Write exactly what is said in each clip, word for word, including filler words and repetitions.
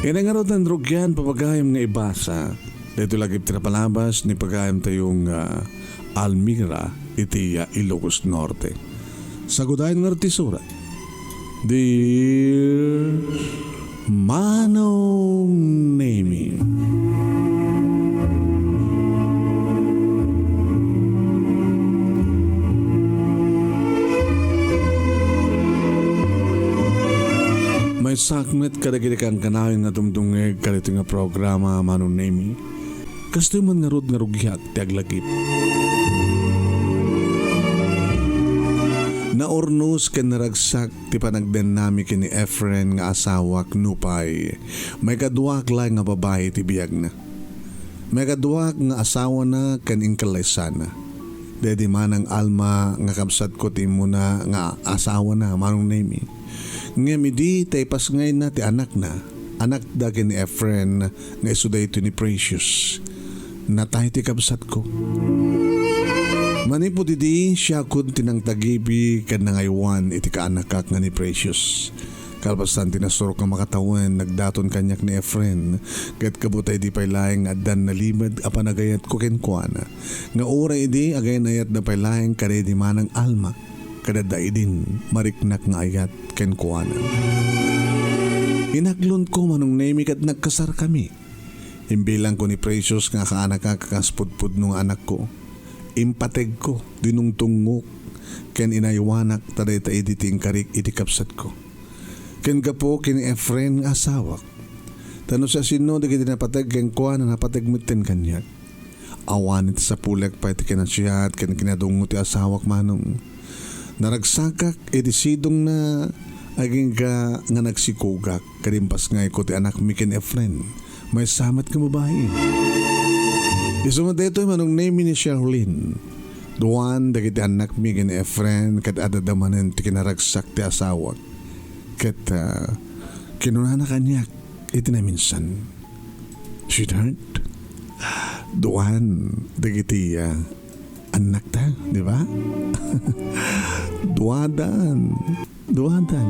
Iti ngarud nga rugian, pagayam nga ibasa, daytoy lagip ti napalabas ni pagayamtayo nga Almira iti, ah, Ilocos Norte. Sagudayen ngarud ti surat. Dear Manong Nemi. Maysak met kadagiti kankanayon nga dumdumngeg kadagiti nga programa, Manong Nemi. Kastoy man ngarud nga rugiak ti aglagip. Naurnos ken naragsak ti panagdennami ken ni Efren nga asawak nupay maikaduak laeng nga babai ti biagna. Maikaduak nga asawana ken inkallaysana. Daydi manang Alma nga kabsatko ti immuna nga asawana, Manong Nemi. Ngem idi ta ipasngayna ti anakna, anakda ken ni Efren nga isu daytoy ni Precious, natay ti kabsatko. Manipud idi, siakon ti nangtagibi ken nangaywan iti kaanakak nga ni Precious. Kalpasan ti nasurok nga makatawen, nagdaton kaniak ni Efren, ket kabutay di pay laeng nga addan nalimed a panagayatko kenkuana, nga uray idi agayan-ayatda pay laeng kadaydi manang Alma, kadadda idin mariknak nga ayat kenkuana. Inaglonko, Manong Nemi, ket nagkasarkami. Imbilangko ni Precious nga kaanakak a kas pudpudno nga anakko. Impategko, dinungdungngok, ken inaywanak ta dayta idi ti inkarik iti kabsatko. Ken gapu ken ni Efren nga asawak. Ta no siasino dagiti napateg kenkuana, napateg metten kaniak. Awan ti sapulek pay ti kinasiat ken kinadungngo ti asawak, Manong. Naragsakak iti sidongna agingga nga nagsikogak, ket impasngayko ti anakmi ken Efren. Maysa met nga babai. Isu met daytoy, Manong Nemi, ni Charlene. Duan dagiti annakmi ken Efren ket adda manen ti kinaragsak ti asawak. Ket, ah, kinunana kaniak iti naminsan, "Sweetheart, duan dagiti, ah, annakta, di ba?" Duadan. Duadan.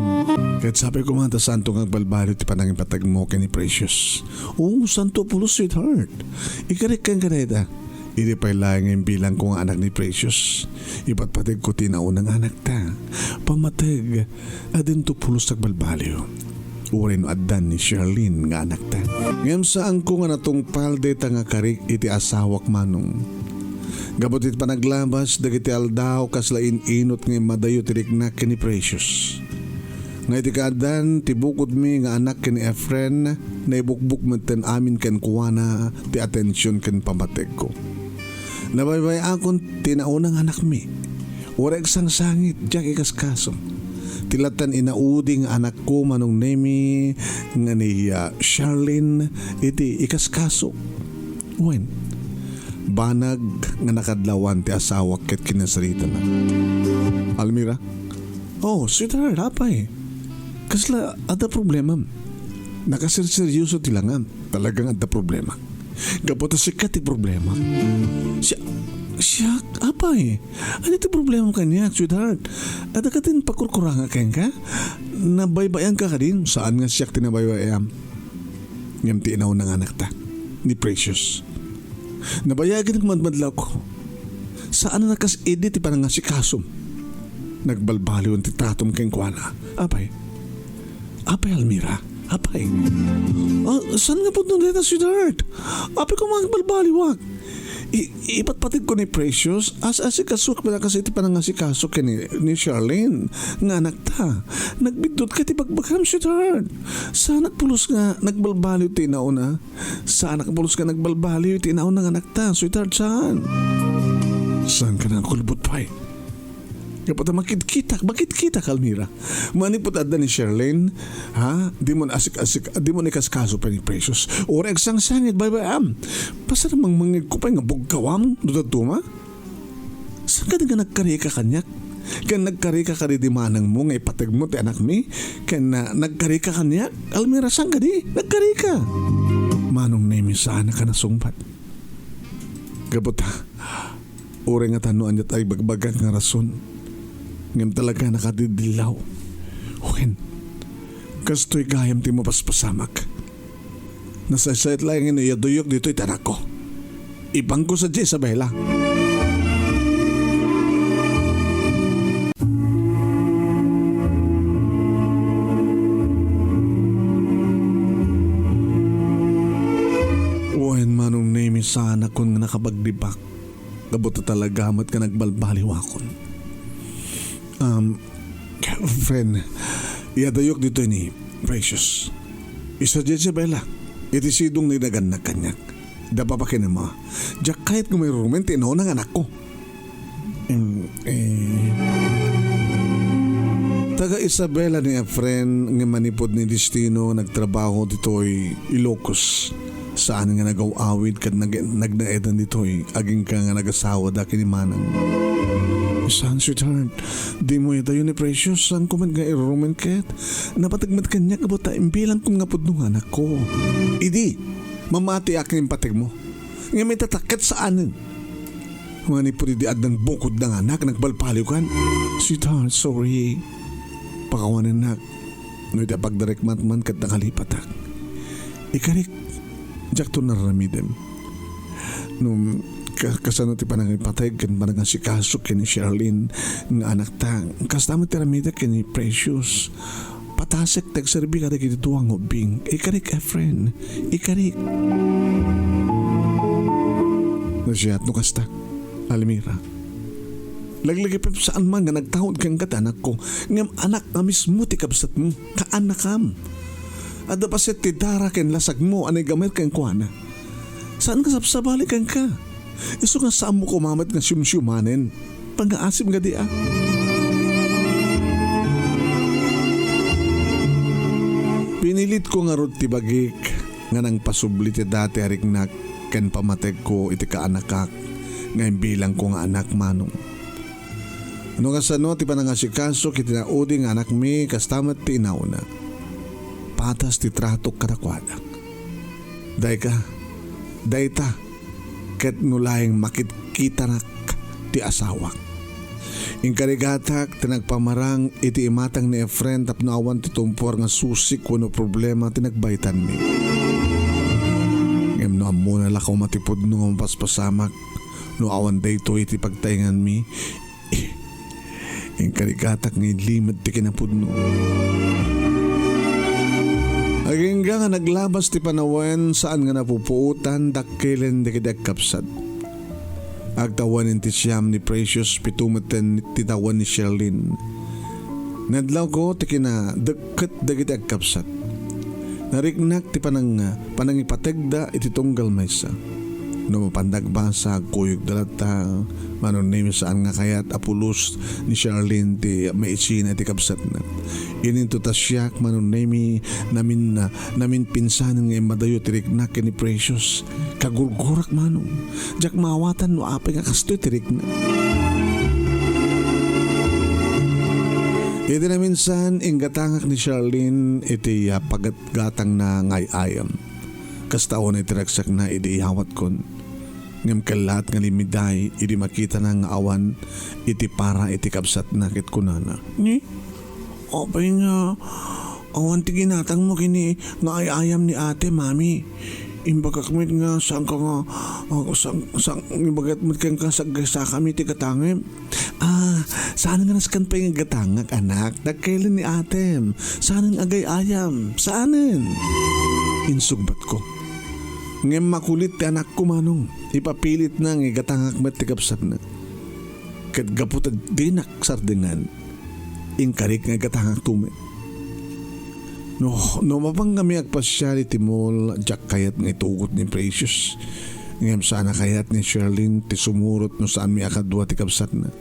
Ket sapay koma ta saanto nga agbalbaliw ti panangipategmo ken ni Precious. Oo, saanto a pulos, sweetheart. Ikarikkan ka dayta. Idi pay laeng nga imbilangko nga anak ni Precious, ipatpategko ti naunang anakta. Pammateg a dinto pulos ti agbalbaliw. Uray no addan ni Charlene nga anakta. Ngem saanko nga natungpal dayta nga karik iti asawak, Manong. Gapu ti panaglabas dagiti aldaw, kasla in-inut nga immadayo ti riknak ken ni Precious. Nga iti kaaddan ti bukodmi nga anak ken ni Efren, naibukbok metten amin kenkuana ti atension ken pammategko. Nabaybay-akon ti naunang anakmi. Uray agsangsangit, diak ikaskaso. Ti lattan inaudi nga anakko, Manong Nemi, nga ni, ah, Charlene, iti ikaskaso. Wen, banag nga nakadlawan ti asawak ket kinasaritanak. Almira? Oh, sweetheart, apay? Kasla adda problemam? Nakaserseryoso ti langam. Talagang adda problema. Gapu ta sika ti problema. Siya, siak, apay? Ania ti problema kaniak, sweetheart? Adda kadin pakurkuranga kenka? Nabaybayanka kadin? Saan nga siak ti nabaybayam? Ngem ti inauna nga anakta, ni Precious. Nabayagen nga madmadlawko. Saan a kas idi ti panangasikasom. Nagbalbaliwen ti tratom kenkuana. Apay? Apay, Almira? Apay? Ah, saan nga pudno dayta, sweetheart? Apay koma agbalbaliwak? I-, ipatpategko ni Precious, as-asikasuak pay la kas iti panangasikaso ken ni, ni Charlene nga anakta. Nagbiddut ka ti bagbagam, sweetheart. Saanak pulos nga nagbalbaliw ti inauna. Saanak pulos nga nagbalbaliw ti inauna nga anakta, sweetheart, saan? Saan ka nangkulbot pay? Gapu ta makitkitak, makitkitak, Almira. Manipud adda ni Sherlyn, ha? Di mo asik-asik, di mo ikaskaso pay ni Precious. Uray agsangsangit, baybay-am. Basta mangmangegko pay nga bugkawam, no dadduma. Saan ka di nga nagkarika kaniak? Ken nagkarika kadaydi manangmo nga ipategmo ti anakmi? Ken, ah, nagkarika kaniak? Almira, saan ka di? Nagkarika! Manong Nemi, saan ka nasungbat? Gapu ta, uray ngata no aniat a ibagbagak nga rason, ngem talaga nakadidillaw. Wen, kastoy gayam ti mapaspasamak. Nasaysayat laeng nga iyaduyok ditoy ti anakko. Ibangko sadiay, Isabela. Wen, Manong Nemi, saanakon nga nakapagdibak. Gapu ta talaga met nga nagbalbaliwakon. Um, friend, iyaduyok ditoy ni Precious. Isadiay, Isabela, iti sidong nga inagannak kaniak. Dapa pa ken ama. Diak kayat nga mairurumen ti inauna nga anakko. Em, eh. Taga Isabela ni Efren nga manipud ni Destino, nagtrabaho ditoy Ilocos. Saan nga nagaw-awid ket nag-, nagnaedan ditoy agingga nga nagasawada ken ni Manang. Saan, sweetheart? Dimo adayo ni Precious, saanko met nga irurumen ket napateg met kaniak gapu ta imbilangko nga pudno nga anakko. Idi, mamatiak nga impategmo. Ngem ita ket saanen. Manipud idi addan bukodna nga anak, nagbalbaliwkan. Sweetheart, sorry. Pakawanennak. No iti pagdarikmat man ket nakalipatak. Ikarik, diakto nararamidem. No, ka-, kasano ti panangipateg ken panangasikaso ken ni Charlene nga anakta, kasta met ti aramidek ken ni Precious. Patasek ti agserbi kadagiti dua nga ubbing. Ikarik, Efren. Ikarik. No siak no kasta, Almira. Laglagipem saan man nga nagtaud kenka ti anakko, ngem anak nga mismo ti kabsatmo, kaanakam. Adda paset ti dara ken lasagmo a naigamet kenkuana. Saan nga sabsabali kenka? Isu nga saanmo koma met nga siyumsiyumanen. Pangngaasim nga dia. Pinilitko ngarud ti bagik nga nangpasubli ti dati a riknak ken pamategko iti kaanakak nga imbilangko nga anak, Manong. No kasano ti panangasikaso iti naudi nga anakmi, kasta met ti inawna. Patas ti tratok kadakuada. Dayka, dayta, ket no laeng makitkitanak ti asawak. Inkarigatak ti nagpamarang iti imatang ni Efren tapno awan ti tumpuar nga susik wenno problema ti nagbaytanmi. Ngem no ammona la koma ti pudno nga mapaspasamak, no awan daytoy iti pagtaenganmi, inkarigatak nga ilimed ti kinapudno. Agingga nga naglabas ti panawen, saan nga napupuotan, dakkelen dagiti agkabsat. Agtawen ti siam ni Precious, pito metten ti tawen ni Sherlyn. Nadlawko ti kinadekket dagiti agkabsat. Nariknak ti panang-, panangipategda iti tunggal maysa. No mapan nagbasa, agkuyogda latta, Manong Nemi, saan nga kayat a pulos ni Sherlyn ti maisin iti kabsatna. Ininto ta siak, Manong Nemi, namin-, naminpinsanen nga immadayo ti riknak ken ni Precious. Kagurgurak, Manong. Diak maawatan no apay nga kastoy ti rikna. Iti naminsan, inggatangak ni Sherlyn iti, ah, pagatgatangna nga ay-ayam. Kasta unay ti ragsakna idi iyawatkon. Ngem kellaat nga limmiday idi makitana nga awan iti para iti kabsatna ket kunana, "Ni? Apay nga awan ti ginatangmo ken ni nga ay-ayam ni ate, mami? Imbagak met nga saanka nga, ah, saan, saan, imbagak met kenka nga agsakami ti gatangem." "Ah, saan nga nasken pay nga gatangak, anak? Dakkelen ni atem. Saan nga agay-ayam? Saanen?" Insungbatko. Ngem makulit ti anakko, Manong. Ipapilitna nga igatangak met ti kabsatna. Ket gapu ta dinak sardengan, inkarik nga igatangakto met. No, no mapan kami agpasiar iti mall, diak kayat nga itugot ni Precious. Ngem saan a kayat ni Sherlyn ti sumurot no saanmi a kadua ti kabsatna.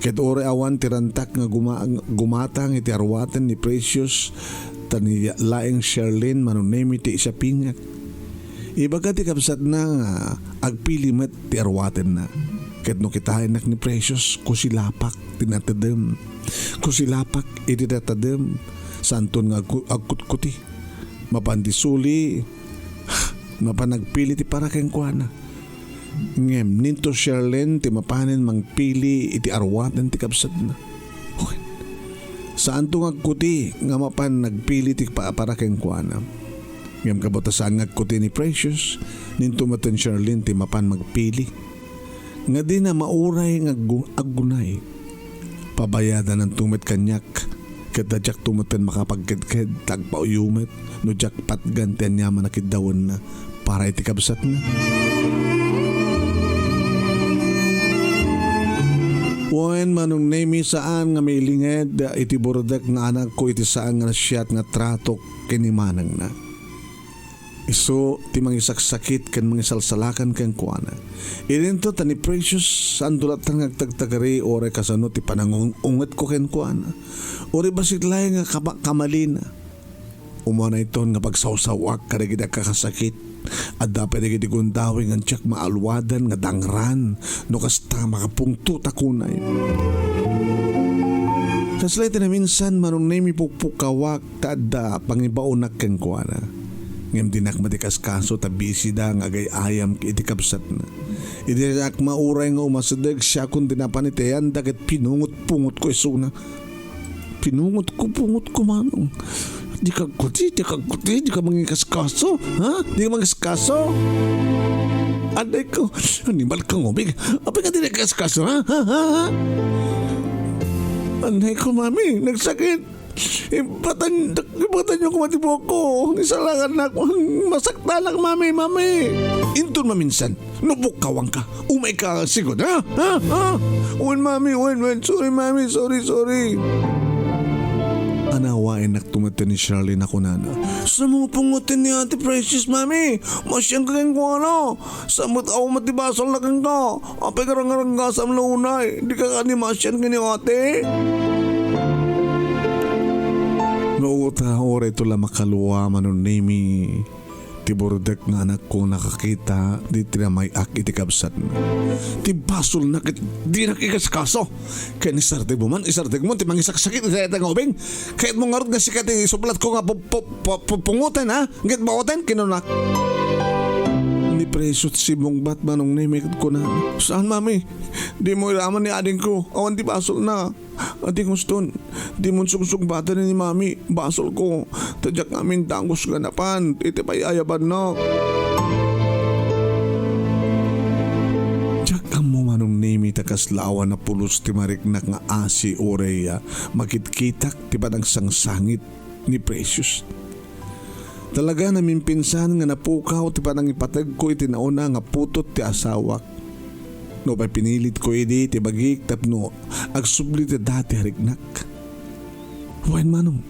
Ket uray awan ti rantak nga guma-, gumatang iti arwaten ni Precious, ta ni laeng Sherlyn, Manong Nemi, ti isapingak. Ibaga ti kabsatna nga agpili met ti arwatenna. Ket no kitaennak ni Precious, kusilapak ti natedem. Kusilapak iti tatedem. Saanton nga agku-, agkutkuti. Mapan ti suli, mapan nagpili ti para kenkuana. Ngem ninto Sherlyn ti mapanen mangpili iti arwaten ti kabsatna. Wen, saanto nga agkuti nga mapan nagpili ti pa-, para kenkuana. Ngem kabut ta saan nga agkuti ni Precious, ninto met ni Charlene ti mapan magpili. Nga dina mauray nga aggu-, aggunay. Pabayadananto met kaniak, ket diakto metten makapagkedked, ta agpauyumet, no diak patgan ti aniaman a kiddawenna para iti kabsatna. Wen, Manong Nemi, saan nga mailinged iti burdek nga anakko iti saan nga nasyat nga tratok ken ni manangna. Isu ti mangisaksakit ken mangisalsalakan kenkuana. Idinto ta ni Precious, saanto latta nga agtagtagari uray kasano ti panangung-ungetko kenkuana. Uray bassit laeng nga kaba-, kamalina. Umuna iton nga pagsawsawak kadagiti agkakasakit. Adda pay dagiti gundaway nga diak maaluadan nga dangran no kasta makapungtot a kunay. Kasla iti naminsan, Manong Nemi, pukpukawak ta adda pangibaonak kenkuana. Ngem dinak met ikaskaso ta bisida nga agay-ayam iti kabsatna. Idi diak mauray nga umasideg, siakon ti napan iti ayanda ket pinungot-pungotko isuna. Pinungotko, pungotko, Manong. Dika agkuti, dika agkuti, dika mangikaskaso, ha? Dika mangikaskaso? Anay ko, animal ka, ngubing. Apay ka di nagkaskaso, ha? Ha, ha, ha? Anay ko, Mami, nagsakit. Ibatan, ibatan niyo koma ti buhok ko. Isalakan na ako. Masaktan ako, Mami, Mami. Inton maminsan, no pukawang ka, umay ka sigud, ha? Ha? Ha? Wen, Mami, wen, wen. Sorry, Mami. Sorry, sorry. Anawaennak tumeten ni Charlene a kunana, "Sumupong met ni Ate Precious, Mami. Masian ka kenkuana. Sa met awan met ti basolna kenka. Apay ka rangaranggasam la unay? Dika kadi masian ken ni ate?" No ta, uray to la makalua, Manong Nemi, ti burdek nga anakko nakakita, di tinamay-ak iti kabsatna. Ti basolna ket dinak ikaskaso. Ken isardegmo man, isardegmo ti mangisaksakit iti dayta nga ubing. Kayatmo ngarud nga sika ti isublatko nga pu-, pu-, pu-, pu-, pungoten, ha? Ket baoten, kinunak. Ni Precious simmungbat, Manong Nemi, ket kunana, "Saan, Mami? Dimo iraman ni adingko. Awan ti basolna. Ading uston. Dimon sungsungbaten ni Mami. Basolko. Ta diak amin dagus nga napan iti pay-ayabannak." Diak ammo, Manong Nemi, ta kasla awan a pulos ti mariknak nga asi uray, ah, makitkitak ti panagsangsangit ni Precious. Talaga, namimpinsan nga napukaw ti panangipategko iti nauna nga putot ti asawak. Nupay pinilitko idi ti bagik tapno agsubli ti dati a riknak. Wen, Manong,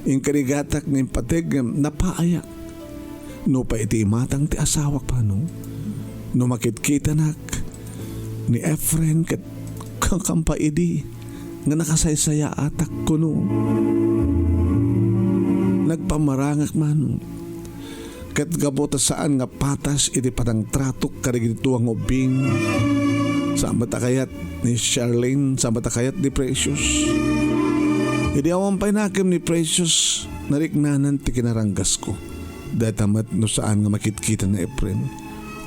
inkarigatak nga impateg ngem napaayak. Nupay iti imatang ti asawak, Manong, no makitkitanak ni Efren ket kakampa idi nga nakasaysayaatak kuno. Nagpamarangak, Manong. Ket gapu ta saan nga patas iti panangtratok kadagiti dua nga ubbing, saan met a kayat ni Charlene, saan met a kayat ni Precious. Idi awan pay nakem ni Precious, nariknanan ti kinaranggasko. Dayta met no saan nga makitkita ni Efren.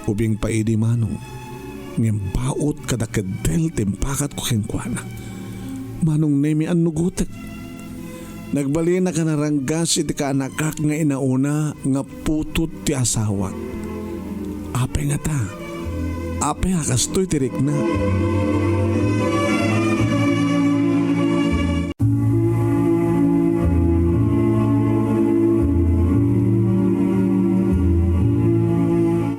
Ubing pay idi, Manong, ngem baot kada keddel ti impakatko kenkuana. Manong Nemi, annugotek. Nagbalinak a naranggas iti kaanakak nga inauna nga putot ti asawak. Apay ngata? Apay a kastoy ti rikna?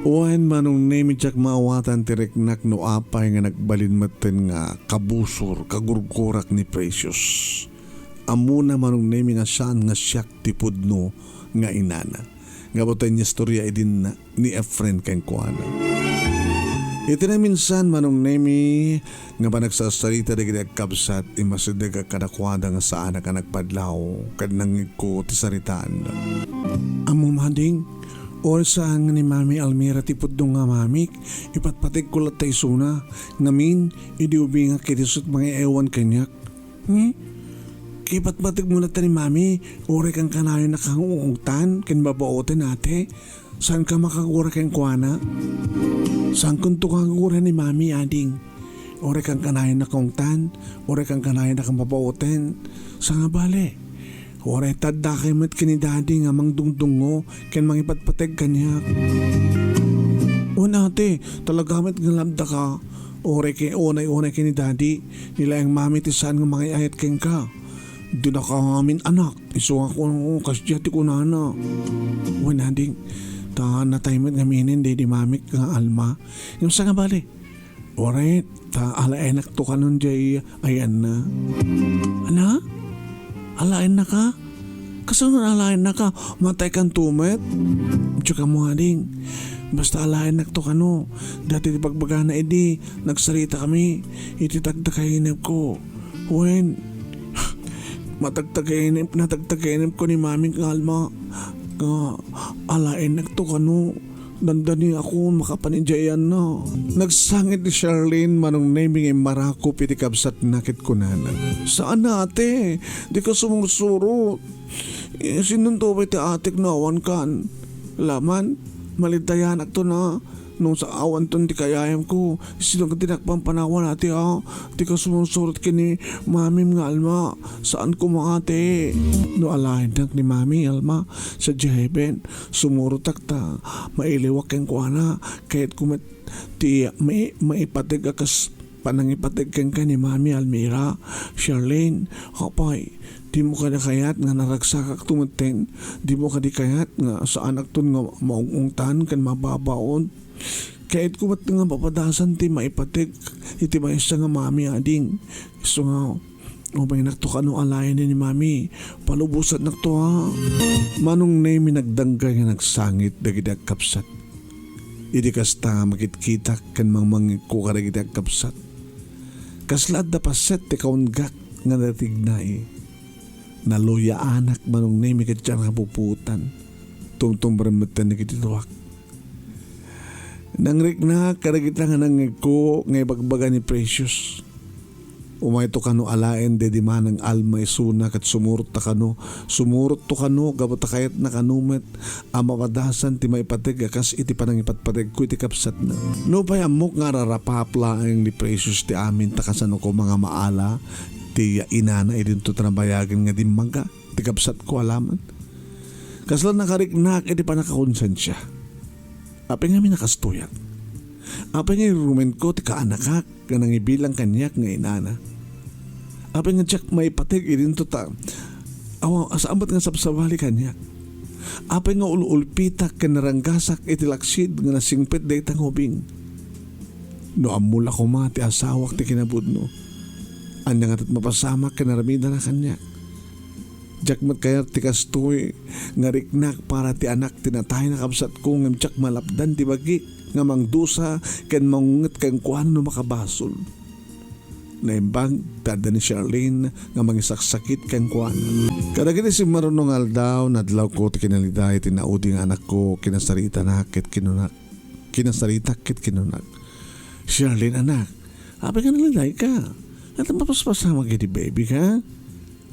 Wen, Manong Nemi, diak maawatan ti riknak no apay nga nagbalin metten nga kabusor, kagurgurak ni Precious. Ammona, Manong Nemi, nga saan nga siak ti pudno nga inana. Gapu ta inistorya idin ni Efren kenkuana. Iti naminsan, Manong Nemi, nga panagsarsarita dagiti agkabsat, immasidegak kadakuada nga saanak a nagpadlaw, ket nangngegko ti saritaanda. Ammom, ading, uray saan nga ni Mami Almira ti pudno nga mamik, ipatpategko latta isuna, ngamin, idi ubingak iti isu ti mangiayawan kaniak. Hmm? Ipatpategmo latta ni Mami, uray kankanayon a kangungtan ken babaoten, ate. Saanka makagura kenkuana? Saankonto kagura ni Mami, ading. Uray kankanayon a kaungtan, uray kankanayon a kambabaoten. Saan nga bale, Uray ta addakay met ken ni Daddy nga mangdungdungngo ken mangipatpateg kaniak. Wen, ate, talaga met nga labdaka. Uray ket unay-unay ken ni Daddy, ni laeng Mami ti saan nga mangay-ayat kenka. Dinaka amin, anak. Isu nga kun-, kasdiay ti kunana. Wen, ading, ta natay met ngaminen daydi mamik nga Alma. Ngem saan nga bale? Uray ta alaenakto kanon diay ayanna. Ana? Alaennaka? Kasano nga alaennaka? Mataykanto met? Diak ammo, ading. Basta alaennakto kano. Dayta ti bagbagana idi nagsaritakami iti tagtagainepko. Wen, matagtagainep, natagtagainepko ni Maming nga Alma nga alaennakto kano. Dandani ako makapan idiay ayanna. Nagsangit ni Charlene, Manong Nemi nga immarakop iti kabsatna ket kunana, "Saan, ate, dika sumursurot. Eh, sinonto pay ti atik no awankan? Laman, malidayanakto na no sa awanton ti kayayamko. Sino nga ti nakpampanawan, ate, a? Dika sumursurot ken ni Mamim nga Alma. Saan koma, ate?" No alaennak ni Mami Alma sadiay heaven, sumurotak ta mailiwak kenkuana. Kayatko met ti mai-, maipateg a kas panangipateg kenka ni Mami Almira. Charlene, apay, dimo kadi kayat nga naragsakakto metten? Dimo kadi kayat nga saanakton nga maung-ungtan ken mababaon? Kayatko met nga mapadasan ti maipateg iti maysa nga Mami, ading. Isu nga, umaynakto kano alaen ni Mami. Palubosannakto, a. Manong Nemi nagdanggay nga nagsangit dagiti agkabsat. Idi kasta, makitkitak ken mangmangngegko kadagiti agkabsat. Kasla adda paset ti kaunggak nga natignay. Naluyaanak, Manong Nemi, ket diak napupuotan. Tumtumrem metten dagiti duak. Nangriknak kadagita nga nangngegko nga ibagbaga ni Precious. Umayto kano alaen daydi Manang Alma isuna ket sumurot ta kano, sumurotto kano gapu ta kayatna kano met a mapadasan ti maipateg a kas iti panangipatpategko iti kabsatna. Nupay ammok nga ararapap laeng ni Precious ti amin ta kasano koma nga maala ti inana idinto ta nabayagen nga dimmaga ti kabsatko a laman. Kasla nakariknak iti pannakakonsensia. Apay ngamin a kastoyak? Apay nga irurumentko ti kaanakak nga nangibilang kaniak nga inana? Apay nga diak maipateg idinto ta awa, saan met nga sabsabali kaniak? Apay nga ul-ulpitak ken naranggasak iti laksid nga nasingpet dayta nga ubing? No ammo la koma ti asawak ti kinapudno, ania ngata ti mapasamak ken aramidana kaniak? Diak met kayat ti kastoy nga riknak para ti anak ti natayna kabsatko, ngem diak malapdan ti bagik nga mangdusa ken mangunget kenkuana no makabasol. Naimbag ta adda ni Charlene nga mangisaksakit kenkuana. Kadagiti simmaruno nga aldaw, nadlawko ti kinalida iti naudi nga anakko, kinasaritanak ket kinunak, kinasaritak ket kinunak, "Charlene, anak, apay nga nalidayka? Ket mapaspasamak iti baby ka?"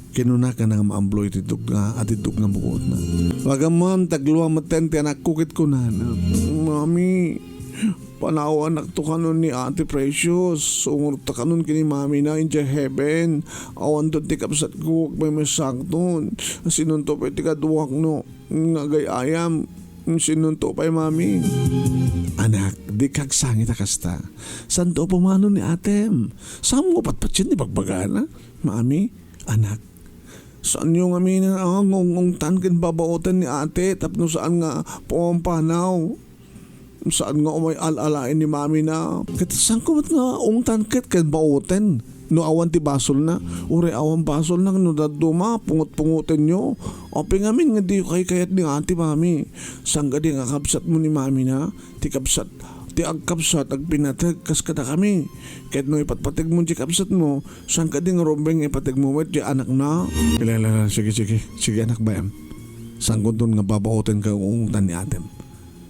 Kinuna ken nangam-amlo iti dugga a tiddog nga buotna. Magamman, tagluam metten ti anakko ket kunana, "Mami, panawanakto kanon ni Ate Precious. Sumurot ta kanon ken ni Mami na idiay heaven. Awanton ti kabsatko, agmaymaysakton. Sinonto pay ti kaduak no nga agay-ayam. Sinonto pay, Mami." Anak, dika agsangit a kasta. Saanto a pumanaw ni atem. Saanmo a patpatien ti bagbagana, Mami? Anak, saanyo ngamin a ngung-ungtan ken babaoten ni ate tapno saan nga pumampanaw? Saan nga umay al-alaen ni mami na? Ket saanko met nga ungtan ket ken baoten no awan ti basolna? Uray awan basolna no dadduma, pungot-pungotenyo. Apay ngamin nga diyo kaykayat ni ate, mami? Saan kadi nga kabsatmo ni mami na? Ti kabsat, ti agkabsat, agpinateg kas kadakami. Ket no ipatpategmo ti kabsatmo, saan kadi nga rumbeng nga ipategmo met ti anakna? Ila, ila, ila. Sige, sige. Sige, anak, bay-am. Saankonton nga babaoten ken ungtan ni atem.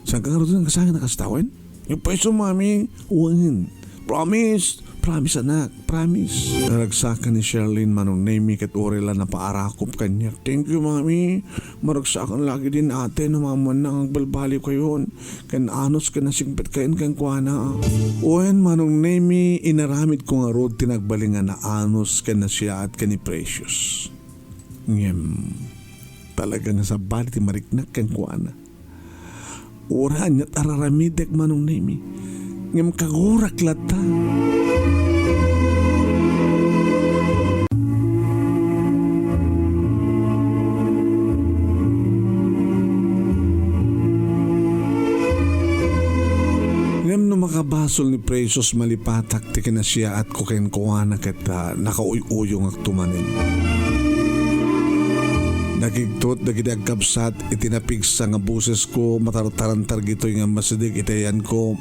Saanka ngaruden nga agsangit a kasta wen? Ipaiso, mami. Wen. Promise. Promise, anak. Promise. Naragsakan ni Sherlyn, Manong Nemy, ket uray la napaarakop kaniak. Thank you, mami. Maragsakan la ketdin ate no maammoanna nga agbalbaliwkayon ken naanus ken nasingpetkayon kenkuana. Wen, Manong Nemy, inaramidko ngarud ti nagbalin nga naanus ken nasiaat ken ni Precious. Ngem talaga nga sabali ti mariknak kenkuana. Uray aniat a raramidek, Manong Nemi, ngem kagurak latta. Ngem no makabasol ni Precious, malipatak ti kinasiaatko kenkuana ket, ah, nakauy-uyongakto manen. Nakigtot dagiti agkabsat iti napigsa nga bosesko, matartarantar gitoy nga masideg iti ayanko,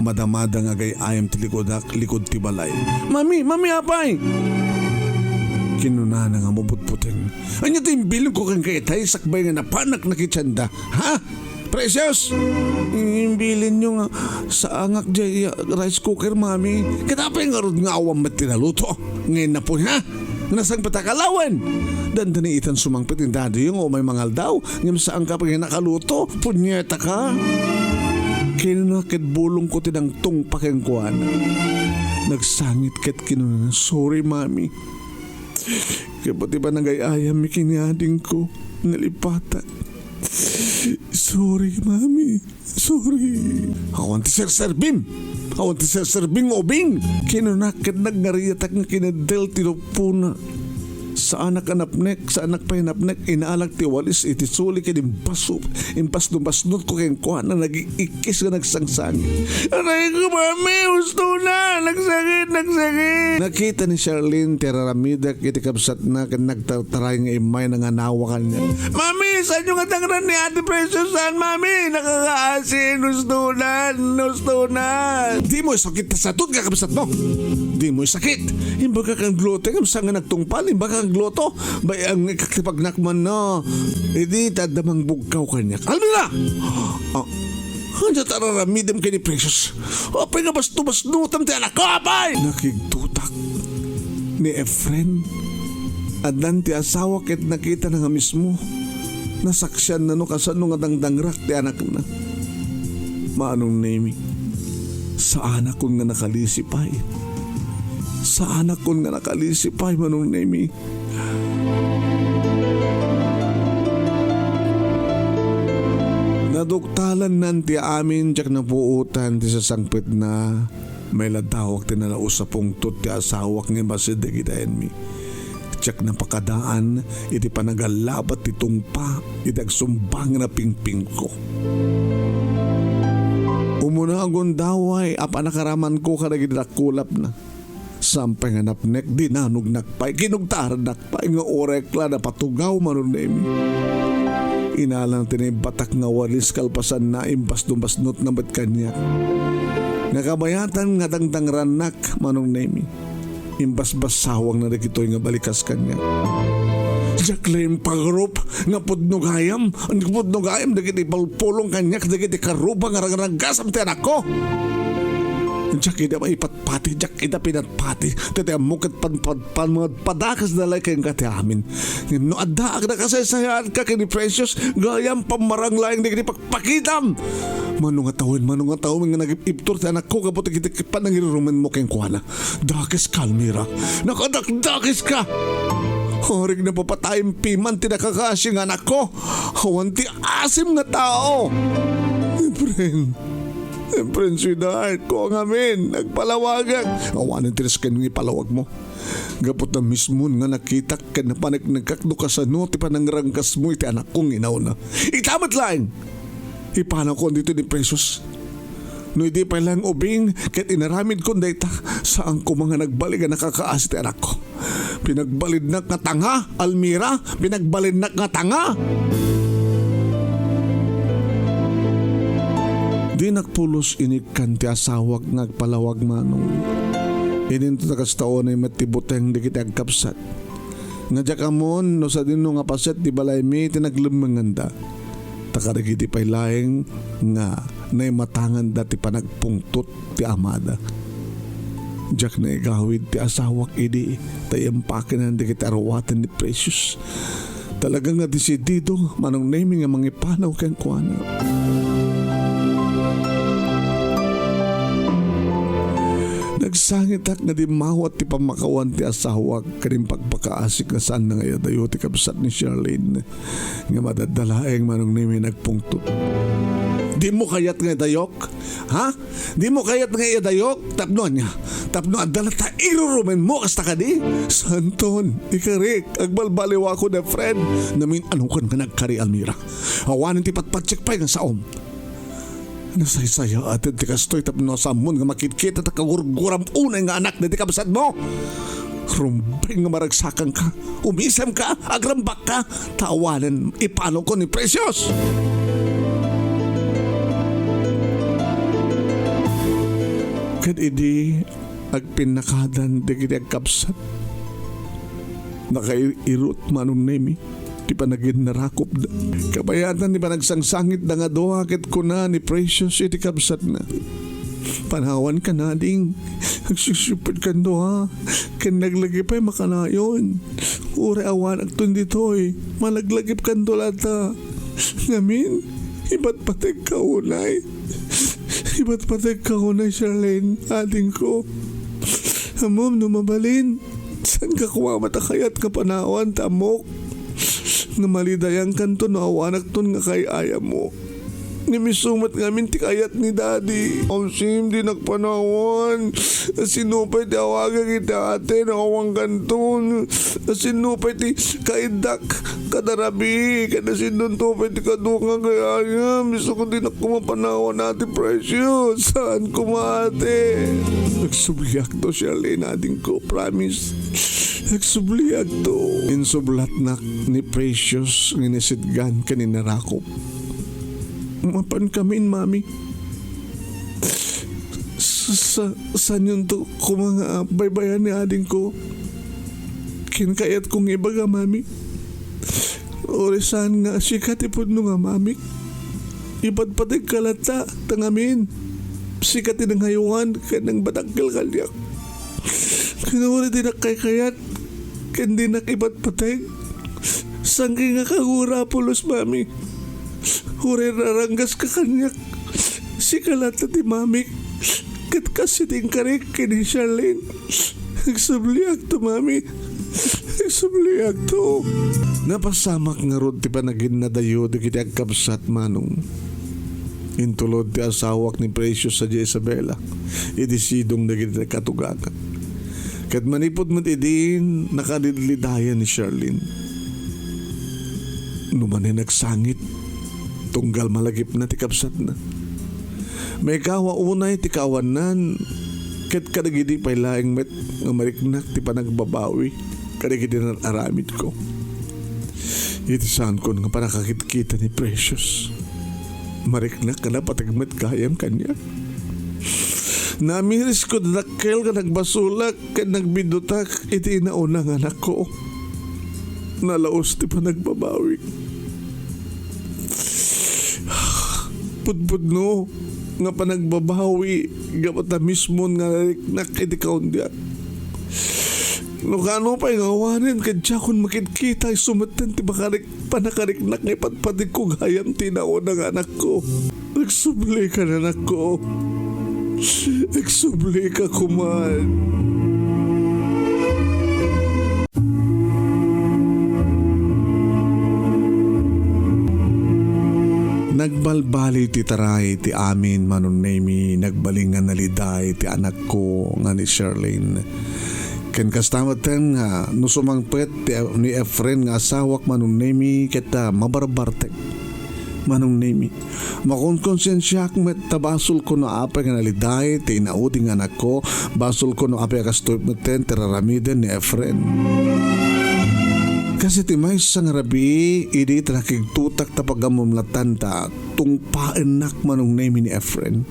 madamada nga agay-ayam ti likudak, likud ti balay. "Mami, mami, apay!" kinunana nga mabutbuteng. "Ania ti imbilinko kenka itay sakbay nga napanak nakitianda? Ha? Precious, imbilinyo nga saangak diay rice cooker, Mami. Ket apay ngarud nga awan met ti naluto? Ngayon na po, ha? Nasangpetak a lawen?" Dandani itan sumangpet ni Daddy nga umay mangaldaw, ngem saanka pay nakaluto, punyeta ka. Kinuna ket bulongko ti nangtungpa kenkuana. Nagsangit ket kinuna, "Sorry, Mami. Ket pati panagay-ayam mi ken ni adingko, nalipatak. Sorry, Mami. Sorry." "Awan ti serserbim! Awan ti serserbing ubing!" kinuna ket nagngariatak nga kineddel ti lupona. Saanak a napnek, saanak pay napnek, inalak ti walis iti suli ken imbaso-, imbasnobasnotko kenkuana, nag-ikkis nga nagsangsangit. "Aray ko, Mami, husto na! Nagsakit, nagsakit!" Nakita ni Charlene ti raramidek iti kabsatna ken nagtartaray nga immay nanganawa kaniak. "Mami, saanyo nga dangran ni Ate Preciosan, Mami? Nakakaasin, husto na, husto na!" "Dimo isakit ti satud nga kabsatmo! Dimo isakit! Imbagak nga agluto, ngem saan nga nagtungpal, imbagak nga agluto! Bay-angekak ti pagnak manno. Idi ta adda mangbugkaw kaniak." "Almira! Ah, ania ti ar-aramidem ken ni Precious? Apay nga basnobasnotem ti anakko, apay?" Nakigtotak ni Efren. Addan ti asawa ket nakitana nga mismo. Nasaksianna no kasano nga dangdangrak ti anakna. Manong Nemi, saanakon nga nakalisi pay. Saanakon nga nakalisi pay, Manong Nemi. Naduktalannan ti amin, diak napuotan ti sasangpetna. May ladawak ti nalaus a pungtot ti asawak nga imasid dagiti ayanmi. Diak napakadaan iti panagalabat ti tungpa iti agsumbang a pingpingko. Umuna a gundaway a panakaramanko kadagiti dakkulapna. Saan pay nga napnek, dinanognak pay, kinugtarannak pay nga uray la napatugaw, Manong Nemi. Inalana ti naibatak nga walis kalpasanna, imbasnobasnotna met kaniak. Nga kabayatan nga dangdangrannak, Manong Nemi. Imbasbasawangna dagitoy nga balikas kaniak. Diak la impagarup nga pudno gayam, nga pudno gayam dagiti pulpulong kaniak dagiti karuba nga rangranggasam ti anakko. Diak ida maipatpati, diak ida pinatpati, ta ti ammok ket pan-, pan-, panpadakesda la kenka ti amin. Ngem no addaak, nakasaysayaat ka ken ni Precious, gayam pammarang laeng dagiti pakpakitam. Mano nga tawen, mano nga tawen nga nagib-ibtur ti anakko gapu dagiti panangirurumenmo kenkuana. Dakes ka, Almira. Nakadakdakes ka! Arik napapatayem piman ti nakakaasi nga anakko. Awan ti asim nga tao. Efren. Efren, sweetheart ko ngamin. Nagpalawagak. Awanen ti risken nga ipalawagmo. Gapu ta mismon nga nakitak ken napaneknekak no kasano ti panangranggasmo iti anakko nga inawna. Ita met laeng! Ipanawkon ditoy ni Precious. No idi pay laeng ubing ket inaramidkon dayta, saan koma nga nagbalik a nakakaasi ti anakko. Pinagbalinnak nga tanga, Almira, pinagbalinnak nga tanga! Dinak pulos inikkan ti asawak nga agpalawag, Manong. Idinto ta kasta unay met ti buteng dagiti agkabsat. Nga diak ammon no sadino nga paset ti balaymi ti naglemmenganda. Ta kadagidi pay laeng nga naimatanganda ti panagpungtot ti amada. Diak naigawid ti asawak idi ta impakenan dagiti aruaten ni Precious. Talaga nga desidido, Manong Nemi, nga mangipanaw kenkuana. Nagsangitak nga dimmawat ti pammakawan ti asawak ken impagpakita kaasik nga saanna nga idayo ti kabsat ni Charlene nga madadda laeng, Manong Nemi, nagpungtot. Dimo kayat nga idayok? Ha? Dimo kayat nga idayok? Tapno ania? Tapno adda latta irurumenmo kasta kadi? Santon, ikarik, agbalbaliwakon, Efren. Namin-anokan nga nagkari, Almira. Awanen ti patpatsek pay nga saom. Nasaysayaaten ti kastoy tapno sammon nga makitkita ta kagurguram unay nga anak daydi kabsatmo. Rumbeng nga maragsakanka, umisemka, agrambakka, ta awanen ipalongko ni Precious. Ket idi agpinnakadan dagiti agkabsat, nakairot, Manong Nemi, ti panaginnarakopda. Kabayatan ti panagsangsangitda nga dua ket kuna ni Precious iti kabsatna, "Panawanka, nading. Agsipsipitkanto, ha? Ken naglagipay makanayon. Uray awanakton ditoy, malaglagipkanto latta. Ngamin, ipatpategka unay. Ipatpategka unay, Charlene, adingko. Ammom no mabalin, saanka koma met a kayat nga panawan ta ammok nga malidayangkanto no awanakton nga kay-ayammo. Ngem isu met ngamin ti kayat ni Daddy. Amsim, dinak panawan. Sino pay ti awagek iti ate no awankanton? Sino pay ti kaiddak kada rabii? Ken sino pay ti kadu nga kay-ayam? Isu ket dinak koma panawan, Ate Precious. Saan koma, ate?" "Agsubliakto, Charlene, adingko. Promise. Agsubliakto." Insublatnak ni Precious nga inisitgan ken inarakop. "Mapankamin, Mami. Sa-, sa-, saanyonto koma nga baybayan ni adingko. Ken kayatko nga ibaga, Mami, uray saan nga sika ti pudno nga mamik, ipatpategka latta, ta ngamin, sika ti nangaywan ken nangbatakkel kaniak. Ken uray dinak kaykayat, ken dinak ipatpateg, sangkay nga kagura pulos, Mami. Uray raranggaska kaniak, sika latta ti mamik, ket kas iti inkarik ken ni Charlene. Agsubliakto, Mami. Agsubliakto." Napasamak ngarud ti panaginnadayo dagiti agkabsat, Manong. Intulod ti asawak ni Precious sadiay Isabela idi sidong dagiti katugakan. Ket manipud met idin, nakalidlidayan ni Charlene. No manen agsangit, tunggal malagipna ti kabsatna. Maikawa unay ti kaawannan, ket kadagidi pay laeng met nga mariknak ti panagbabawi kadagiti nar-aramidko. Iti saankon nga pannakakitkita ni Precious, mariknak nga napateg met gayam kaniak. Namirisko ti dakkel nga nagbasolak ken nagbidutak iti inauna nga anakko. Nalaus ti panagbabawik. Pudpudno nga panagbabawi gapu ta mismon nga nariknak iti kaundian. No kano pay nga awanen, ket diakon makitkita, isu metten ti makarik-, panakariknak nga ipatpategko gayam ti inauna nga anakko. Agsublika, anakko. Agsublika koman. Nagbalbaliw ti taray ti amin, Manong Nemi, nagbalin nga naliday ti anakko nga ni Charlene. Ken kasta metten nga no sumangpet ti, ni Efren nga asawak, Manong Nemi, ket, ah, mabarbartek, Manong Nemi. Makonkonsensiaak met ta basolko no apay nga naliday ti inaudi nga anakko, basolko no apay a kastoy metten ti raramiden ni Efren. Kas iti maysa nga rabii, idi ta nakigtutak ta pagammumlatan ta tungpaennak, Manong Nemi, ni Efren.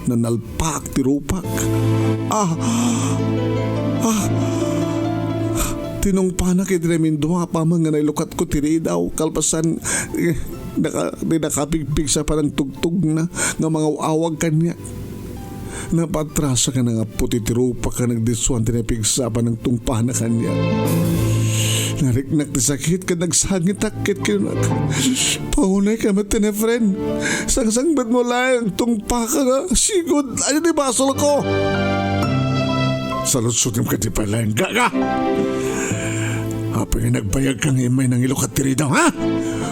Nanalpaak ti rupak. Ah! Ah! Tinungpanak iti namindua apaman nga nailukatko ti ridaw, kalpasan, eh, naka-, di nakapigpigsa pa nang tugtugna nga mangaw-awag kaniak. Napatrasak nga nangappot iti rupak a nagdissuan ti napigsa pa nang tungpana kaniak. Nariknak ti sakit ket nagsangitak ket kinunak, "Paunayka met, Efren. Sangsangbetmo laeng tungpaka nga sigud. Ania ti basolko?" "Salutsotem kadi pay laeng, gaga!" Apay nga nagbayagka nga immay nangilukat ti ridaw, ha?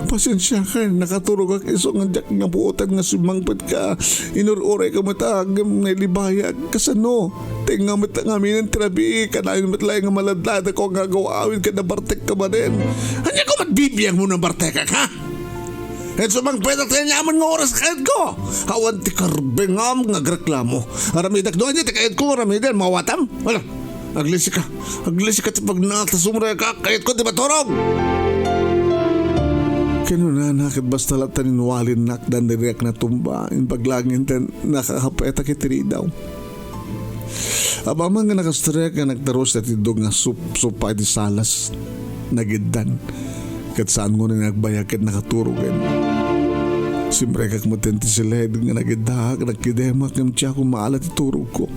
Pasensiakan, nakaturogak isu nga diak nga buotan nga simmangpetka. Inur-urayka met a, ngem nailibayag. Kasano? Tengnga met nga aminen ti rabii, kanayon met laeng nga maladladaak nga agaw-awid ket nabartekka manen. Ania ko met bibiag mo nabartekak, ha? Ket sumangpet a ti aniaman nga oras kayatko. Awan ti karbengam nga agreklamo. Aramidak no ania ti kayatko nga aramiden, mawatam? Wala. Aglisika. Aglisika ti pagnaak ta sumrekak. Kayatko ti maturog. Kinunana ket basta latta ninwalinnak, dandiriak natumba. Imbag laeng inten nakakapetak iti ridaw. Apaman nga nakastrek nga nagterus ti tindog nga sup-, supa iti salas, nagiddan. Ket saan ngunay nga agbayag ket nakaturogen. Simrekak met ti siled nga nagiddaak, nagkidemak ngem diakon maala ti turogko.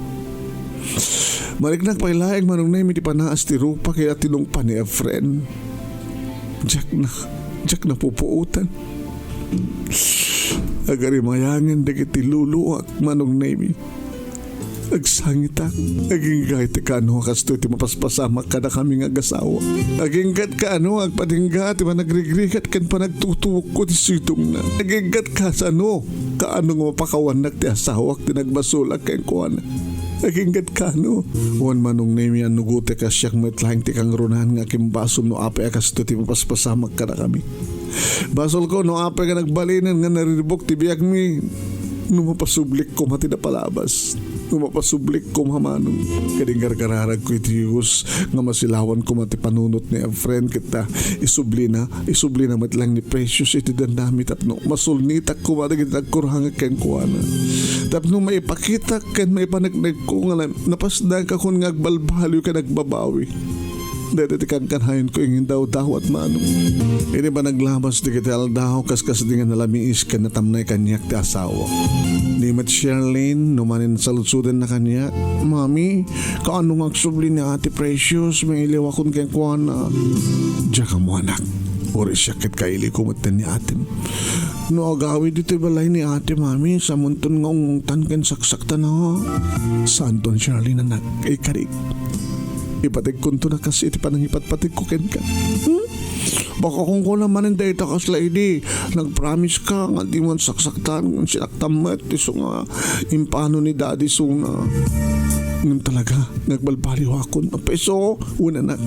Mariknak pay laeng, Manong Nemi, ti panaas ti rupa ket tinungpa ni Efren. Diak na, diak napupuotan. Agarimayangen dagiti luluak, Manong Nemi. Agsangitak, agingga iti kaano a kastoy ti mapaspasamak kadakami nga agasawa. Agingga ti kaano a agpadingga ti panagrigat ken panagtutuokko ti sidongna. Agingga ti kasano, kaano nga mapakawannak ti asawak ti nagbasolak kenkuana. Agingga ti kaano. Wen, Manong Nemi, annugotek a siak met laeng ti kangrunaan nga agimbasol no apay a kastoy ti mapaspasamak kadakami. Basolko no apay nga nagbalinen nga nariribuk ti biagmi, no mapasublik koma ti napalabas. No mapasublik koma, Manong. Kadi, gargararagko iti Dios nga masilawan koma ti panunot ni Efren ket ta isublina, isublina met laeng ni Precious iti dandami tapno masulnitak koma dagiti nagkurangak kenkuana. Tapno maipakitak ken maipaneknekko nga na-, napasdangkakon nga agbalbaliw ken agbabawi. Dayta ti kankanayonko ing indawdawat, Manong. Idi panaglabas dagiti aldaw, kaskasdi nga nalamiis ken natamnay kaniak ti asawa. Ni met Sherlyn, no manen saludsodenna kaniak, "Mami, kaano nga agsubli ni Ate Precious? Mailiwakon kenkuana." "Diak ammo, anak. Uray siak ket kailiwko met ni atem. No agawid iti balay ni ate, mami, samonton nga ungungtan ken saksaktana." "Saanton, Sherlyn, anak, ikarik. Ipategkonto na kas iti panangipatpategko kenka." "Hmm? Baka kunkuna manen dayta kasla idi. Nagpromise ka nga diman saksaktan, sinaktam met isu nga impano ni Daddy isuna." "Ngem talaga, nagbalbaliwakon." "Apay isu, wen anak.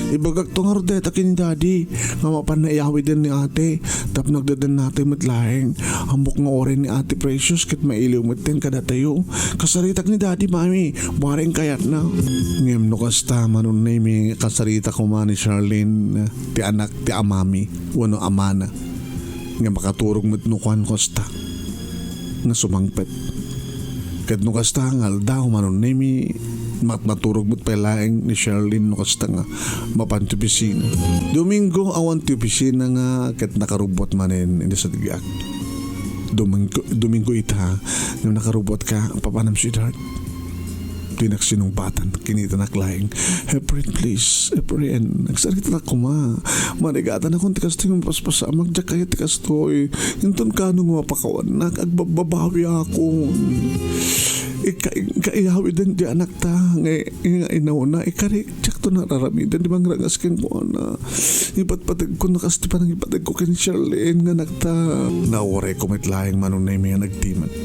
Ibagakto ngarud dayta ken ni Daddy nga mapan naiyawiden ni ate tapno agdadannatay met laeng. Ammok nga uray ni Ate Precious ket mailiw metten kadatayo. Kasaritak ni Daddy, Mami. Bareng kayatna." "Ngem no kasta, Manong Nemi, kasarita koma ni Sherlyn ti anak ti amami wenno amana. Nga makaturog met no kuan kasta nga sumangpet." Ket no kasta nga aldaw, Manong Nemi, mat-, maturog met pay laeng ni Sherlyn no kasta nga mapan ti opisina. Domingo, awan ti opisina nga ket nakarubbuat manen idi sadgiak. "Domingo, Domingo ita, nga nakarubbuat ka, papanam, sweetheart?" Dinak sinungbatan, kinitanak laeng. "Efren, please, Efren, agsarita koma. Marigatanakon ti kastoy nga mapaspasamak, diak kayat ti kastoy. Inton kaano nga mapakawannak, agbababawi akon. Ika-, ikaiyawiden ti anakta, nga, nga inawna, ikarik, diakto nararamiden ti mangrangas kenkuana. Ipatpategko na kas ti panangipategko ken Sherlyn nga anakta." "Naurayko met laeng, Manong Nemi, nga nagtimek.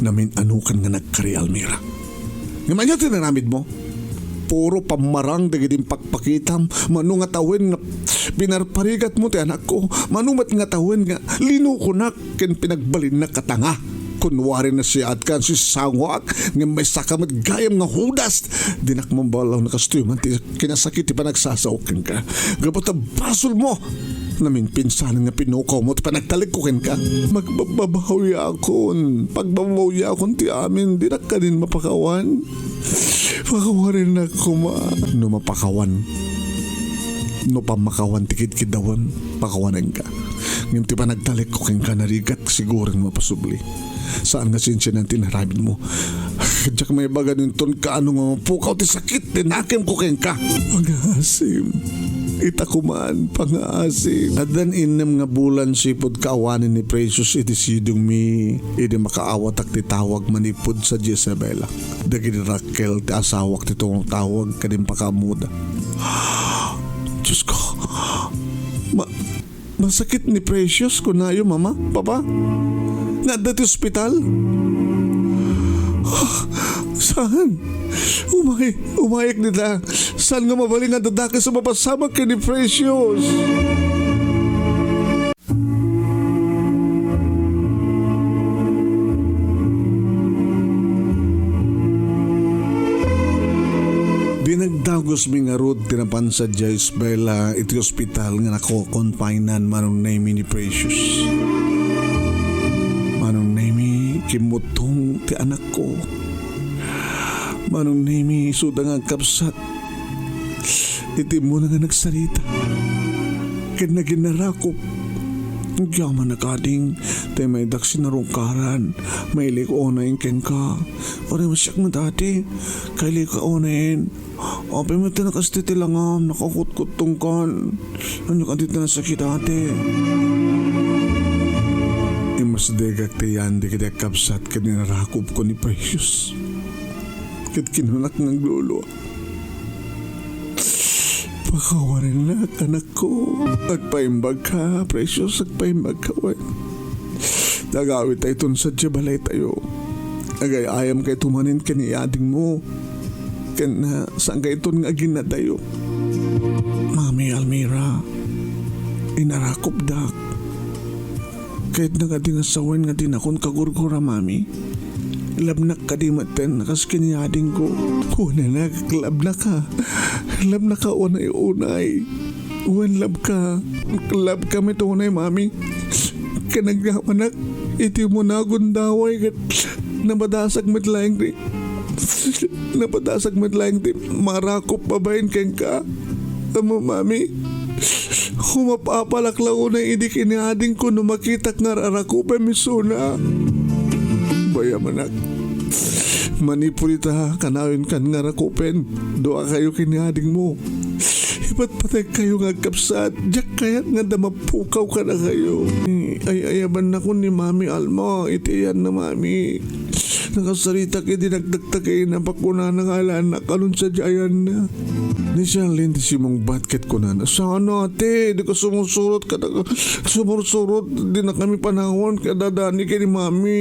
Namin-anokan nga nagkari, Almira. Ngem ania ti inaramidmo? Puro pammarang dagiti impakpakitam. Mano nga tawen nga pinarparigatmo ti anakko. Mano met nga tawen nga linukonak ken pinagbalinnak a tanga. Kunwari, nasiaatkan, sisangoak, ngem maysaka met gayam nga Judas. Dinak mamballaw no kastoy man ti kinasakit ti panagsasaok kenka. Gapu ta basolmo. Naminpinsan nga pinukawmo ti panagtalekko kenka. Magbababawiakon. Pagbabawiakon ti amin. Dinak kanin mapakawan. Pakawarennak koma." "No mapakawan, no pammakawan ti kidkiddawem, pakawanenka. Ngem ti panagtalekko kenka, narigat siguro nga mapasubli. Saan nga sinsinan ti inaramidmo. Diak maibaga no inton kaano nga mapukaw ti sakit ti nakemko kenka." "Pangaasim. Ita koman, pangaasim." Addan innem nga bulan sipud kaawanen ni Precious iti sidongmi idi makaawatak ti tawag manipud sadiay Isabela. Dagiti dakkel ti asawak ti tumatawag ken impakaammoda. Ma-, masakit ni Precious, kunayo, Mama, Papa? Nga adda ti ospital? Ah, saan? Umay, umayek dita. Saan nga mabalin nga adda dakes a mapasamak ken ni Precious? Dinagdagusmi ngarud ti napan sadiay Isabela iti ospital nga nako-confinan, Manong Nemy, ni Precious. Manong Nemy, kimmuttong ti anakko. Manong Nemy, isuda nga agkabsat iti immuna nga nagsarita ken naginarakop. Agyamanak, ading, ta imaydak sinarungkaran. Mailiek unay kenka. Uray, masiak met, ate. Kailiek unay. Apay met ti nakasti ti langam, nakakutkuttongkan. Ania kadi ti nasakit, ate? Immasdegak ti yan dagiti agkabsat ken inarakopko ni Precious. Ket kinunak nga aglulua, "Pakawarennak, anakko. Agpaimbagka, Precious, agpaimbagka wen. Agawidta iton sadiay balaytayo. Agay-ayamka ito manen ken ni adingmo. Ken, ah, saanka iton nga aginadayo." Mami Almira, inarakopdak. Kayatna kadi nga sawen nga dinakon kagurgura, Mami. Labnak kadi metten a kas ken ni adingko. Wen, anak, labnaka. Labnaka unay-unay. Wen, labka. Labka met unay, Mami. Ken agyamanak, iti umuna a gundaway ket napadasak met laeng ti Napadasak met laeng ti marakop babaen kenka. Ammo, Mami, umapapalak la unay idi ken ni adingko no makitak nga rarakopem isuna. Bay-am, anak. Manipud ita, kanayon kan nga rakupen. Duakayo ken ni adingmo. Ipatpategkayo nga agkabsat. Diak kayat nga adda mapukaw kadakayo. Ay-ayabannakon ni Mami Alma iti ayanna, Mami. Nakasaritak idi nagtaktak ina, kunana nga alaennak a no sadiay ayanna. Ni Charlene ti simmungbat ket kunana, "Saan, ate? Dika sumursurot kada, sumursurot. Dinakami panawan kada Dani ken ni Mami.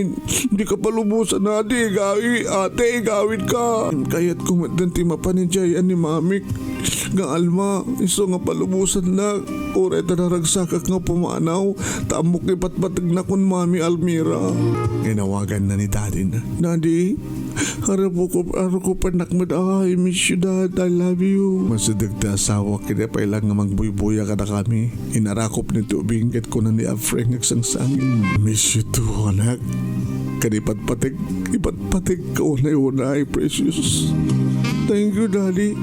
Dika palubosan, ate, igawi, ate, igawidka." Kayatko met dayta mapan idiay ni Mamik nga Alma, isu nga palubosannak. Uray ta naragsakak nga pumanaw, ta ammok ipatpategna kun Mami Almira. Inawaganna ni Daddy na, "Daddy, arakup-, arakupennak met, ah, I miss you, Dad. I love you." Masideg ti asawak idi pay laeng nga magbuybuya kadakami. Inarakop ni Tubing ket kuna ni Efren nga agsangsangit, "Miss you too, anak." Ken ipatpateg, ipatpategka unay-unay, Precious. Thank you, Daddy.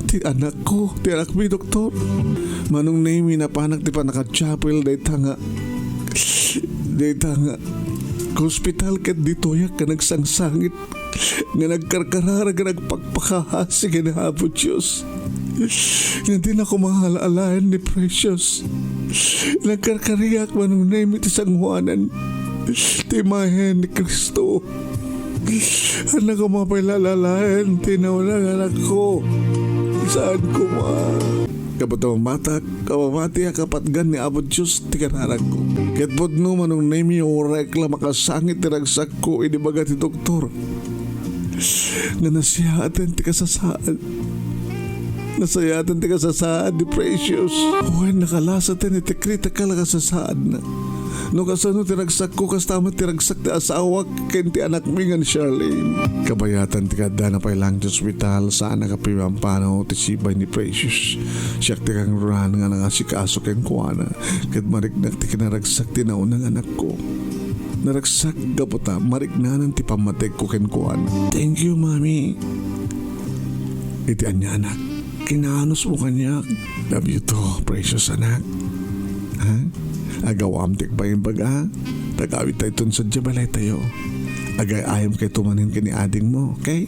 Ti anakko, ti anakmi, Doktor. Manong Nemy, napanak ti pannaka-chapel dayta nga, dayta nga hospital ket ditoyak nga nagsangsangit, nga nagkarkararag, nga nagpakpakahasi ken Apo Dios. Nga dinako maala-alaen ni Precious. Nagkarkariak, Manong Nemy, ti sangoanan ti imahen ni Cristo. Ania koma pay la alaen ti nauna nga anakko. Saan koma? Kapatamatak, kapamati a kapatgan ni Apo Dios ti kararagko. Ket pudno, Manong Nemy, uray la makasangit ti ragsakko idi ibaga ti doktor nga nasayaatan ti kasasaad. Nasayaatan ti kasasaad ni Precious. Wen, nakalasaten iti kritikal a kasasaadna. No kasano ti ragsakko, kasta met ti ragsak ti asawak ken ti anakmi nga ni Charlene. Kabayatan ti kaaddana pay laeng ti ospital, saan a kapipampano ti sibay ni Precious. Siak ti kangrunaan nga nangasikaso kenkuana, ket mariknak ti kinaragsak ti nauna nga anakko. Naragsak gapu ta mariknanan ti pammategko kenkuana. Thank you, Mami. Iti ania, anak? Kinaanusmo kaniak. Love you too, Precious, anak. Ha? Agawam ti agpaimbag, a? Tagawidta iton sadiay balaytayo. Agay-ayamka ito manen ken ni adingmo, okay?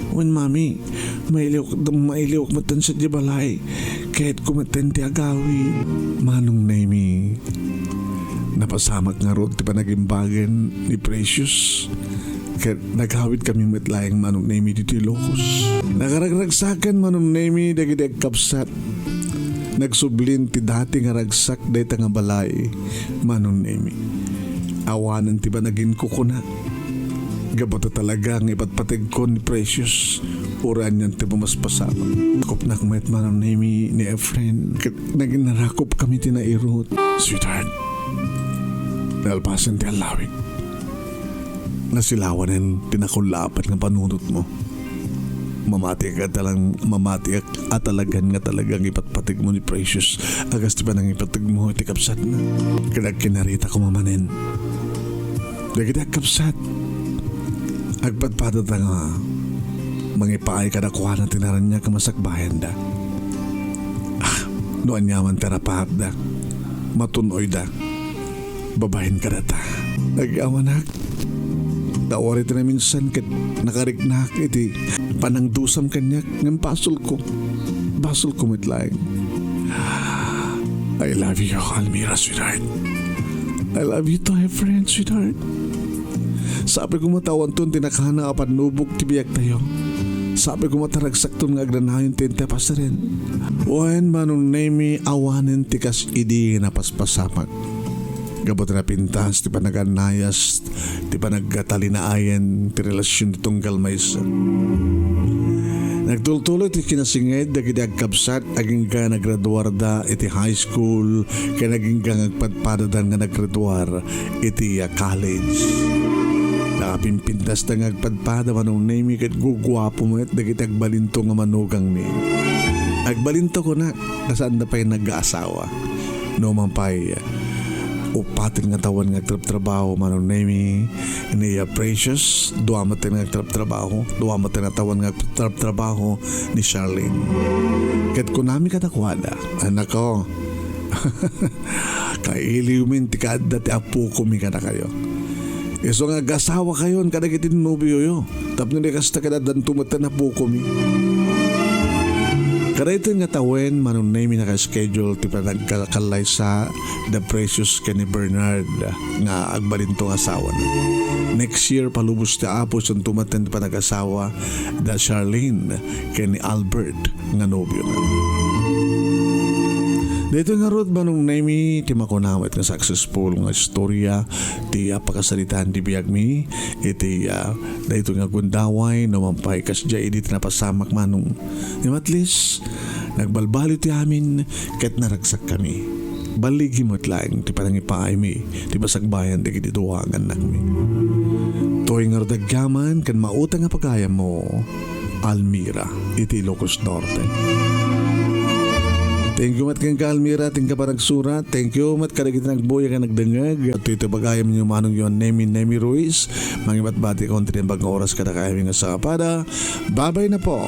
Wen, Mami, mailiwak, mailiwak metten sadiay balay. Kayatko metten ti agawid. Manong Nemy, napasamak ngarud ti panagimbagen ni Precious. Ket nagawidkami met laeng, Manong Nemy, ditoy Ilocos. Nakaragragsaken, Manong Nemy, dagiti agkabsat. Nagsublin ti dati nga ragsak dayta nga balay, Manong Nemi. Awanen ti panaginkukuna. Gapu ta talaga nga ipatpategko ni Precious, uray anian ti mamaspasamak. Nakupnak met, Manong Nemi, ni Efren. Ket naginarakop kami ti nairut. Sweetheart, nalpasen ti allawik. Nasilawanen ti nakullaapan nga panunotmo. Mamatiak a talang-, mamatiak a talagan nga talagang ipatpategmo ni Precious a kas ti panangipategmo iti kabsatna. Ket agkinarita koma manen. Dagiti agkabsat, agpadpadata nga mangipaay kadakuana ti naraniag a masakbayanda. Ah, no aniaman ti arapaatda, matun-oyda. Babaen kadata. Agyamanak. Tawari ti naminsan ket nakariknak iti panangdusam kaniak ngem basolko. Basolko met laeng. I love you, Almira, sweetheart. I love you too, Efren, sweetheart. Sapay koma ta awanton ti nakana a pannubok ti biagtayo. Sapay koma ta ragsakton nga agnanayon ti intayo a pasiren. Wen, Manong Nemi, awanen ti kas idi nga napaspasamak. Gapu ta napintas ti panagannayas, ti panagkatalinaayan ti relasion ti tunggal maysa. Nagtultuloy ti kinasinged dagiti agkabsat agingga nagraduarda iti high school ken agingga nga agpadpadada nga nagraduar iti, ah, college. Nakapimpintas ta nga agpadpada, Manong Nemi, ket guguapo met dagiti agbalinto nga manugangmi. Agbalinto kunak, ta saanda pay nagaasawa. No man pay, upaten nga tawen nga agtrabtrabaho, Manong Nemi, ni, ah, Precious, dua met nga agtrabtrabaho, dua met nga tawen nga agtrabtrabaho ni Charlene. Ket kunami kadakuada, "Anakko, kailiwmin ti kaadda ti apokomi kadakayo. Isu nga agasawakayon kadagiti nobioyo, tapno di kasta ket addanto met ti apokomi." Kadaytoy nga tawen, Manong Nemi, naka-schedule ti panagkakallaysa da Precious ken ni Bernard nga agbalinto nga asawana. Next year, palubos ti Apo, isunto met ti panagasawa da Charlene ken ni Albert nga nobiona. Daytoy ngarud, Manong Nemi, ti makuna met nga successful nga istorya ti, ah, pakasaritaan ti biagmi iti, ah, daytoy nga gundaway, no man pay kasdiay idi ti napasamak, Manong. Ngem at least, nagbalbaliw ti amin ket naragsakkami. Balligi met laeng ti panangipaaymi ti masakbayan dagiti dua nga annakmi. Toy ngarud agyaman ken mautang a pagayammo, Almira, iti Ilocos Norte. Thank you met kenka, Almira, ti inka panagsurat. Thank you met kadagiti nagbuya ken nagdengngeg. Iti pagayamyo, manongyo, Nemi, Nemi Ruiz. Mangibatbati ko ti naimbag nga oras kadakayo nga sakapada. Babay na po.